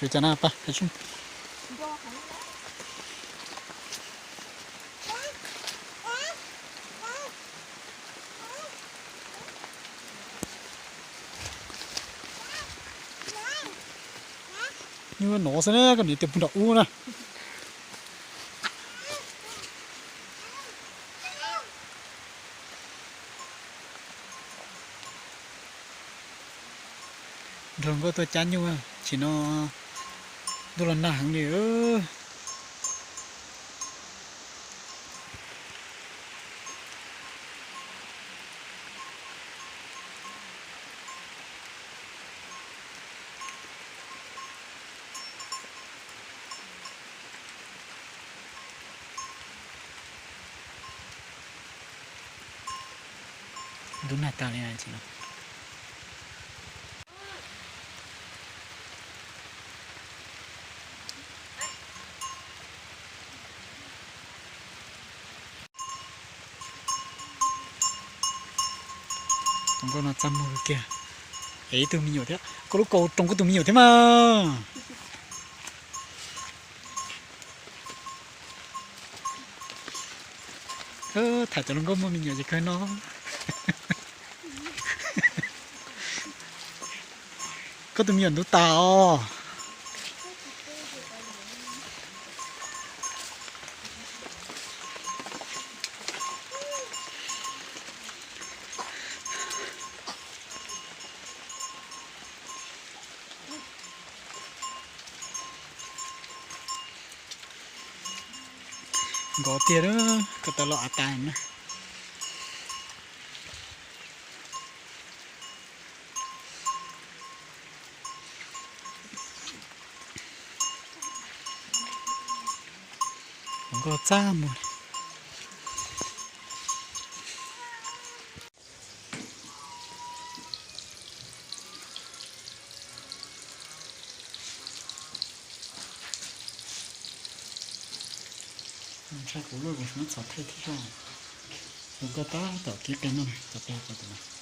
Cas na pa. Nyuaj no xwb na, koj niam tias pug nram ub na. Nrog nkauj tuaj cab nyuj, tsis no ntuj los nag heev li. Ntub nag tag li no. Tus nkauj no txaj muag kiag. Es ib tug me nyuam thiab, koj lub kaus roos koj tus me nyuam thiab mas. Tham cov hluas nkauj muaj me nyuam ces kawg no. Koj tus me nyuam ntub tas os. Nkov tiag, koj tau los av tas na. Nkauj txaj muag. Ntshai kuv luaj kuv tsis muab txhom thawj thiab. Tus koj tab tom kib qe no, txom qe rau tus no.